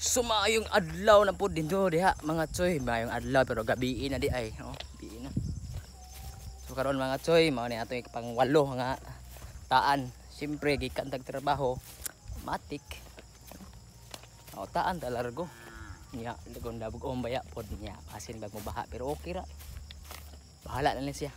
Sumayong adlaw na po din do diha, mga choy. Mayong adlaw pero gabi na di ay. Oh, gabi na. So karon, mga choy, mao ni ato pang walo nga taan. Siyempre gikan tag trabaho, matik. Oh, taan ta largo. Nya, lagon dabog om baya pod niya. Asin bag mo baha pero okay ra. Bahala na lang siya.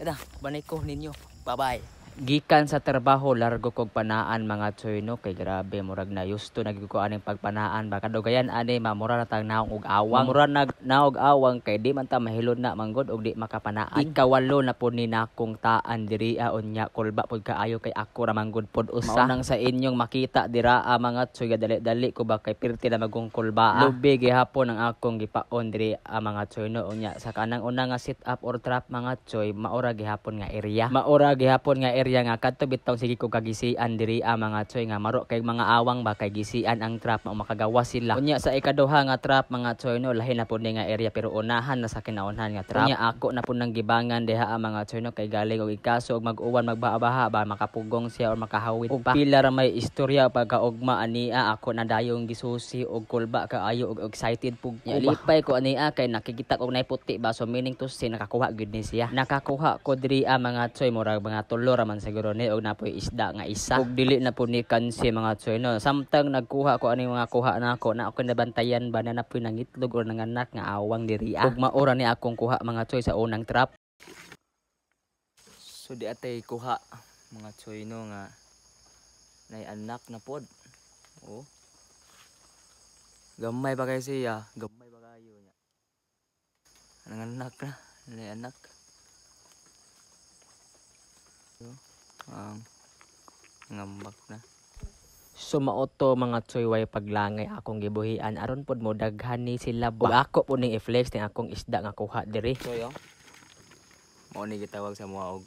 Tada, banay ko ninyo. Bye-bye. Gikan sa trabaho, largo kog panaan, mga choy, no, kay grabe, murag na yusto na gyud ko aning pagpanaan ba. Kadugayan ani mamura na tag naong og awang, mura nag naog awang kay di man ta mahilod na manggod og di makapanaan. Ikawalo na pod ni nakong taan diri a. Unya kulba pod kaayo kay ako ra manggod pod usa. Mao nang sa inyong makita dira a, mga choy, dali-dali ko ba kay pirti na magong kulba. Lubi gihapon ang akong gipaon diri a, mga choy, no. Unya sa kanang una nga sit up or trap, mga choy, maura gihapon nga area, maura gihapon nga area nga kadto bitaw sige ko kagisian diri a, mga choy, nga maro kay mga awang ba kay gisian ang trap mao makagawa sila. Unya sa ikaduha nga trap, mga choy, no, lahi na pud ni nga area pero unahan na sa kinaunhan nga trap. Unya ako na pud nang gibangan diha a, mga choy, no, kay galing og ikaso og mag-uwan, magbaha-baha ba, makapugong siya or makahawid pa. Pila ra may istorya pagkaugma ania. Ako na dayong gisusi og kulba kaayo og excited pug ko. Lipay ko ania kay nakikita og nay puti ba, so meaning to say nakakuha gyud ni siya. Nakakuha ko diri a, mga choy, murag mga tulo ra man siguro ni og napoy isda nga isa ug dili na pud ni kansi, mga choy, no. Samtang nagkuha ko ani mga kuha nako na ako nabantayan ba na napoy nangitlog or nanganak nga awang diri a, ug maura ni akong kuha, mga choy, sa unang trap. So di atay kuha, mga choy, no, nga nay anak na pod. Oh. Gamay pa kayo siya, gamay pa kayo niya. Nanganak na, nay anak. So, ang ngambak na. So mao to, mga choy, way paglangay akong gibuhian aron pod mo daghan ni sila ba. Ug ako pod ning i-flex ning akong isda nga kuha diri. Choy oh. Mao ni gitawag sa mga og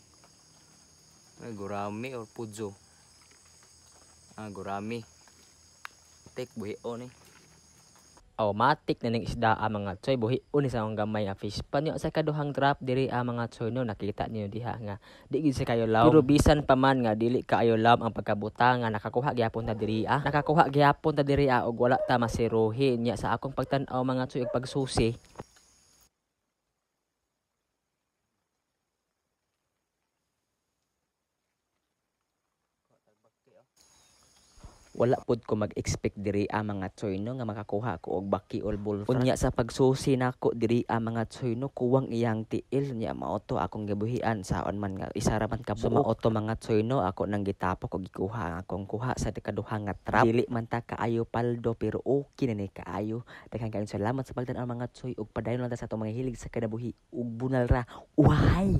ay, gurami or pudzo. Ah, gurami. Tek buhio ni. Automatic na ning isda ang mga choy, buhi ni sa akong gamay nga fish pan. Sa kaduhang trap diri ang mga choy, no, nakita niyo diha nga di gid siya kayo laom, pero bisan pa man nga dili kaayo laom ang pagkabutang nga nakakuha gihapon ta diri ah, nakakuha gihapon ta diri ah, ug wala ta masiruhi. Nya sa akong pagtan-aw, mga choy, ug pagsusi. Wala pud ko mag-expect diri ang mga choy, no, nga makakuha ko og baki or bullfrog. Unya sa pagsusi nako diri ang mga choy, no, kuwang iyang tiil. Nya mao to akong gibuhian saon man nga isa ra man ka buok. So mao to, mga choy, no, ako nang gitapok og gikuha ang akong kuha sa ikaduha nga trap. Dili man ta kaayo paldo pero okay na ni kaayo. Daghang kayong salamat sa pagtan-aw, mga choy, ug padayon lang ta sa atong mga hilig sa kinabuhi ug bunal ra. Uhay!